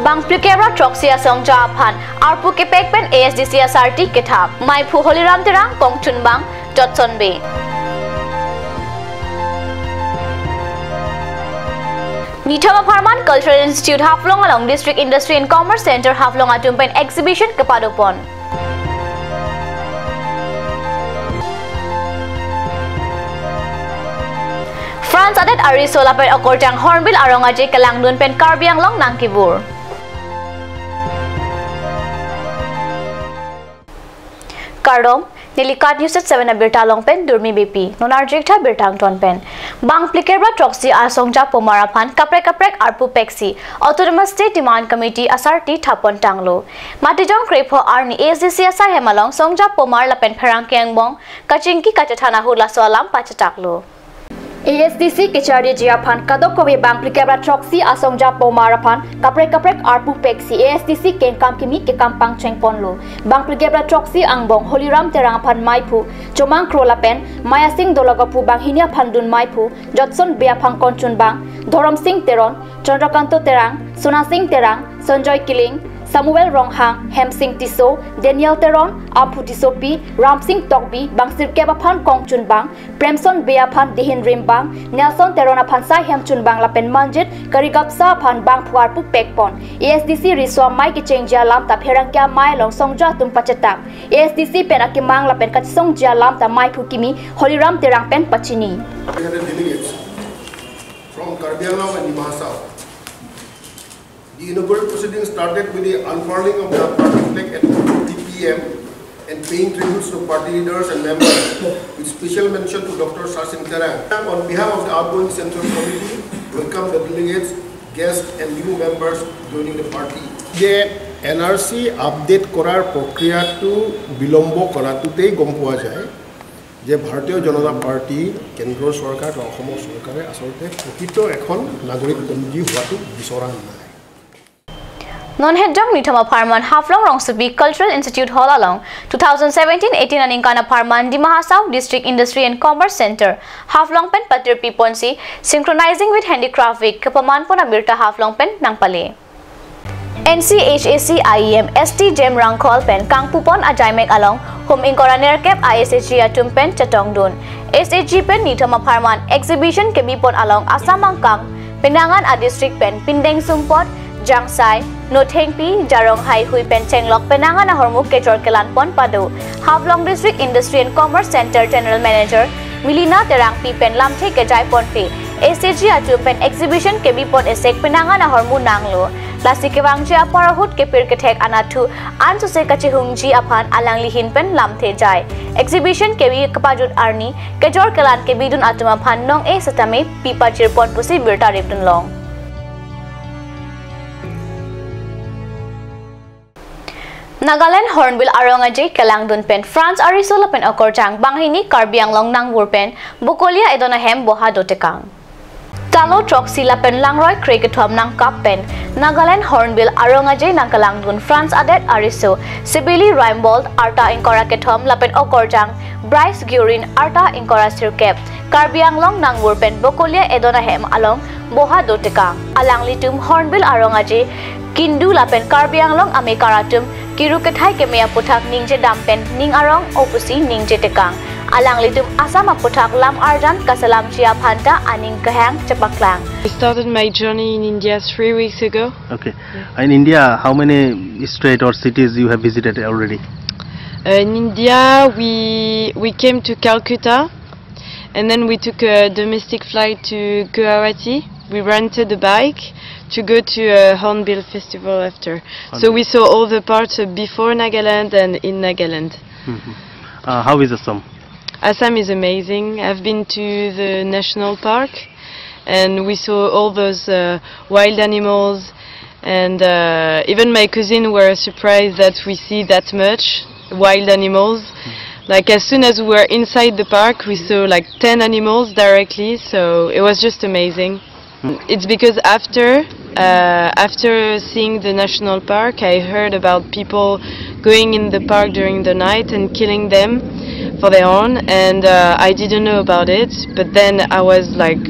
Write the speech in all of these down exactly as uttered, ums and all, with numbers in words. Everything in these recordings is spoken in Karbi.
Bang phlikep ra throksi asongja aphan arpu kepek pen A S D C asarti kethap. Maiphu Holiram Terang, kongchunbang Jotson Bey. Nithom apharman Cultural Institute Haflong along District Industry and Commerce Center Haflong atum pen exhibition kepadopon. France adet ariso lapen okorjang Hornbill Arong Aje kelangdun pen Karbi Anglong nangkebur. Kardom, neli KAT News at seven abirta along pen Durmi Beypi. Non arjik tha birta angton pen. Bang phlikep ra throksi asongja pomar aphan kaprek kaprek arpu peksi Autonomous State Demand Committee asarti thapon tanglo. Matijong krepho arni A S D C asai hem along songja pomar lapen pherangke angbong kachingki kachethan ahut laso alam pachetaklo. A S D C kacharliji aphan kadokave bang phlikep ra throksi asongja pomar aphan kaprek kaprek arpu peksi A S D C kengkam kimi kekam pangcheng ponlo. Bang phlikep ra throksi angbong Holiram Terang aphan maiphu Chomang Kro lapen Mayasing Dolok aphu banghini aphan dun maiphu Jotson Bey aphan kongchunbang Dhoromsing Teron, Chandrakanta Terang, Sonasing Terang, Sanjoy Killing, Samuel Ronghang, Hemsing Tisso, Daniel Teron, Amphu Tissopi, Ramsing Tokbi, bang sirkep aphan kongchunbang Premson Bey aphan dihin rimbang, Nelson Teron aphan sai hemchunbang lapen Manjit Karigapsa aphan bangphu arpu pekpon. A S D C riso amei kechengji alam ta pherangke amei along songja atum pachetak. A S D C pen akemang lapen kachesongji alam ta maiphu kimi Holiram Terang pen pachini. We had a delegates from Karbi Anglong and Dima Hasao. The inaugural proceedings started with the unfurling of the party flag at four thirty P M and paying tributes to party leaders and members, with special mention to Doctor Sarsing Terang. On behalf of the outgoing Central Committee, welcome the delegates, guests, and new members joining the party. যে N R C update কৰাৰ প্ৰক্ৰিয়াটো বিলম্ব কৰাটোতেই গম পোৱা যায় যে ভাৰতীয় জনতা পাৰ্টি কেন্দ্ৰৰ চৰকাৰ বা অসমৰ চৰকাৰে আচলতে প্ৰকৃত এখন নাগৰিক পঞ্জী হোৱাটো বিচৰা নাই। Non hetjong Nithom apharman Haflong Rongsopi Cultural Institute Hall along two thousand seventeen eighteen aningkan apharman Dima Hasao District Industry and Commerce Center Haflong pen patirpi ponsi Synchronizing with Handicraft Week kepaman pon abirta Haflong pen nangpale. N C H A C I E M S T Jem Rangkhol pen kangpupon ajaimek along hum ingkoi ra nerkep a S H G atum pen chetongdun. S H G pen Nithom apharman exhibition kebipon along Assam angkang penangan a district pen Pindeng Sumpot, Jangsai, Nothengpi, Jarong Haihui pen chenglok penangan ahormu kejor kelanpon pado. Haflong District Industry and Commerce Center General Manager Milina Terangpi pen lamthe kejaiponpe S H G atum pen exhibition kebipon esek penangan ahormu nanglo. Lasi kevangji apor ahut kepir kethek anatthu ansose kachehungji aphan alangli ahin pen lamthe jai. Exhibition kebi kepajut arni kejor kelan kebidun atum aphan nong-e setame pipajirpon pusi birta ripdunlong. Nagaland Hornbill Arong Aje kelangdun pen France ariso lapen okorjang banghini Karbi Anglong nangvur pen Bokolia edon ahem boha dotekang. Talo throksi lapen langroi krekethom nangkap pen Nagaland Hornbill Arong Aje nangkelangdun France adet ariso Sibili Raimbold arta ingkoi ra kethom lapen okorjang Brice Gurin arta ingkoi ra sirkep Karbi Anglong nangvur pen Bokolia edon ahem along boha dotekang. Alanglitum Hornbill Arong Aje kindu lapen Karbi Anglong amekar atum kiru kethai keme aputhak ningje dam pen ning arong-o pusi ningje tekang. Alanglitum Assam aputhak lam arjan kaselamji aphan ta aning kehang chepaklang. I started my journey in India three weeks ago. Okay. In India, how many state or cities you have visited already? Uh, in India, we we came to Calcutta, and then we took a domestic flight to Guwahati. We rented a bike to go to a Hornbill Festival after. So Hornbill. We saw all the parts, uh, before Nagaland and in Nagaland. Mhm. Uh, how is Assam? Assam is amazing. I've been to the national park, and we saw all those, uh, wild animals. And, uh, even my cousin were surprised that we see that much wild animals. Like, as soon as we were inside the park, we saw, like, ten animals directly, so it was just amazing. It's because after, uh, after seeing the national park, I heard about people going in the park during the night and killing them for their own, and, uh, I didn't know about it, but then I was like,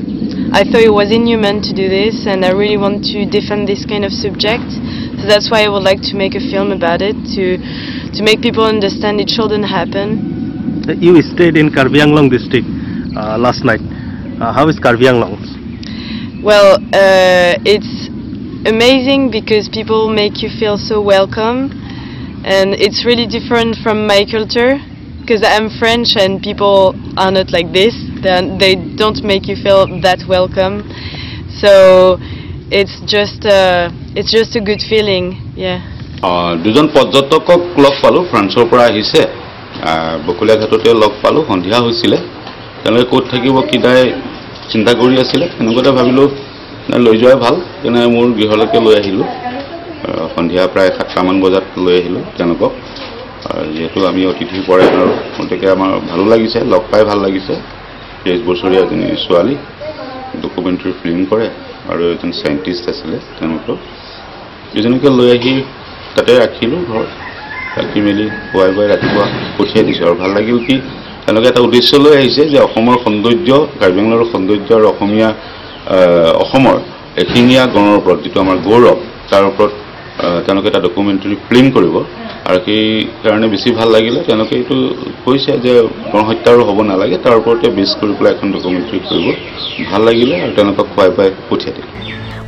I thought it was inhuman to do this, and I really want to defend this kind of subject. That's why I would like to make a film about it, to to make people understand it shouldn't happen. You stayed in Karbi Anglong district uh, last night. Uh, how is Karbi Anglong? Well, uh, it's amazing because people make you feel so welcome, and it's really different from my culture because I'm French and people are not like this. They they don't make you feel that welcome. So it's just uh, it's just a good feeling. Yeah. আহ, দুজন পৰ্যটকক লগ পালোঁ, ফ্ৰান্সৰ পৰা আহিছে। আহ, বকলীয়া ঘাটতে লগ পালোঁ, সন্ধিয়া হৈছিলে। তেওঁলোকে ক'ত থাকিব, কি নাই চিন্তা কৰি আছিলে। তেনেকুৱাতে ভাবিলোঁ, নাই, লৈ যোৱাই ভাল। তেনে মোৰ গৃহলৈকে লৈ আহিলোঁ। আহ, সন্ধিয়া প্ৰায় সাতটামান বজাত লৈ আহিলোঁ তেওঁলোকক। আহ, যিহেতু আমি অতিথি পৰায়ণ আৰু গতিকে আমাৰ ভালো লাগিছে, লগ পাই ভাল লাগিছে। তেইছ বছৰীয়া এজনী ছোৱালী, ডকুমেণ্টেৰী ফিল্ম কৰে আৰু এজন চাইণ্টিষ্ট আছিলে তেওঁলোকৰ। দুজনকে লৈ আহি তাতে ৰাখিলোঁ ঘৰ, ৰাখি মেলি খুৱাই বুৱাই ৰাতিপুৱা পঠিয়াই দিছোঁ। আৰু ভাল লাগিল কি, তেওঁলোকে এটা উদ্দেশ্য লৈ আহিছে যে অসমৰ সৌন্দৰ্য, কাৰ্বি আংলঙৰ সৌন্দৰ্য আৰু অসমীয়া, আহ, অসমৰ এশিঙীয়া গঁড়ৰ ওপৰত যিটো আমাৰ গৌৰৱ, তাৰ ওপৰত, আহ, তেওঁলোকে এটা ডকুমেণ্টেৰী ফিল্ম কৰিব। আৰু সেইকাৰণে বেছি ভাল লাগিলে। তেওঁলোকে এইটো কৈছে যে গঁড় হত্যা আৰু হ'ব নালাগে, তাৰ ওপৰতে বেছ কৰি পেলাই এখন ডকুমেণ্টেৰী কৰিব। ভাল লাগিলে আৰু তেওঁলোকক খুৱাই বুৱাই পঠিয়াই দিম।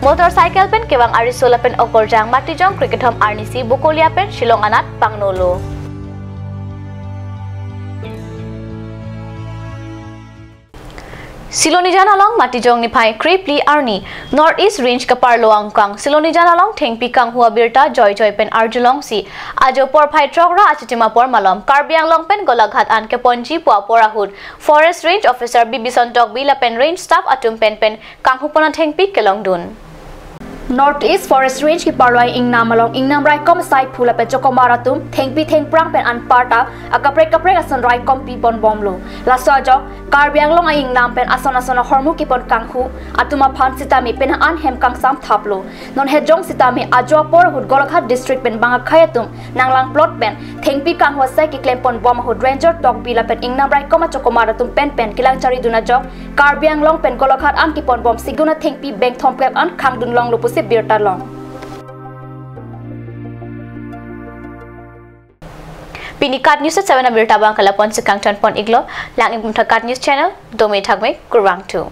Motorcycle pen kevang ariso lapen okorjang Matijong krekethom arnisi Bokolia pen Shillong anat pangnolo. Silonijan along Matijong niphai krephli arni North East Range keparlo angkang Silonijan along thengpi kanghu abirta joijoi pen arjulongsi ajo porphai throk ra achitim apor malom Karbi Anglong pen Golaghat an keponji pu apor ahut Forest Range Officer Bibison Tokbi lapen Range Staff atum pen pen kanghu pon athengpi kelongdun. North East Forest Range keparlo a-ingnam along ingnam raikom asai phu lapen chokomar atum thengpi thengphrang pen anparta akaprek kaprek ason raikom pi pon bomlo. Laso ajok Karbi Anglong a-ingnam pen ason ason ahormu kepon kanghu atum aphan sitame pen an hem kangsam thaplo. Non hejong sitame ajo apor ahut Golaghat District pen bang akhei atum nanglang plot pen thengpi kanghu asai keklem pon bom ahut Ranger Tokbi lapen ingnam raikom achokomar atum pen pen kelang charidun ajok Karbi Anglong pen Golaghat an kepon bom sigun athengpi beng thomkep an khangdun longlo pusi birta long. Pini KAT News at seven abirta abang ke lapu-an si kangton pon iklo, lang-ik bom tha KAT News channel, dome thakme, kurvangthu.